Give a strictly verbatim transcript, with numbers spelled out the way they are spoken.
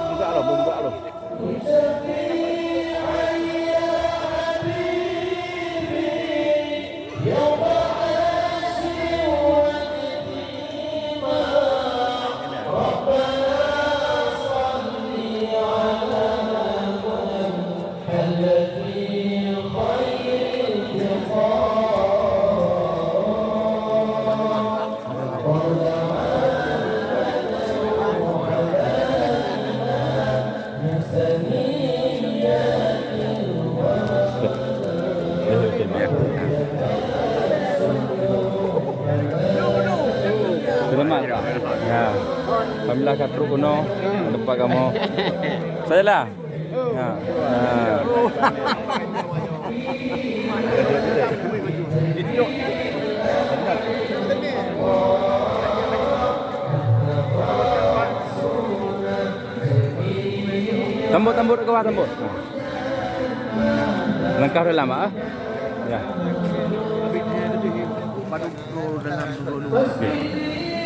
Buka lom, buka lom. Selamat, Pak. Ya. Alhamdulillah ka trok keunoe, tempat kamoe. Saya lah. Ha. Ha. Tambot, tambot ke bawah, tambot. Ha. Langkah dalam, ah. Ya. Okey.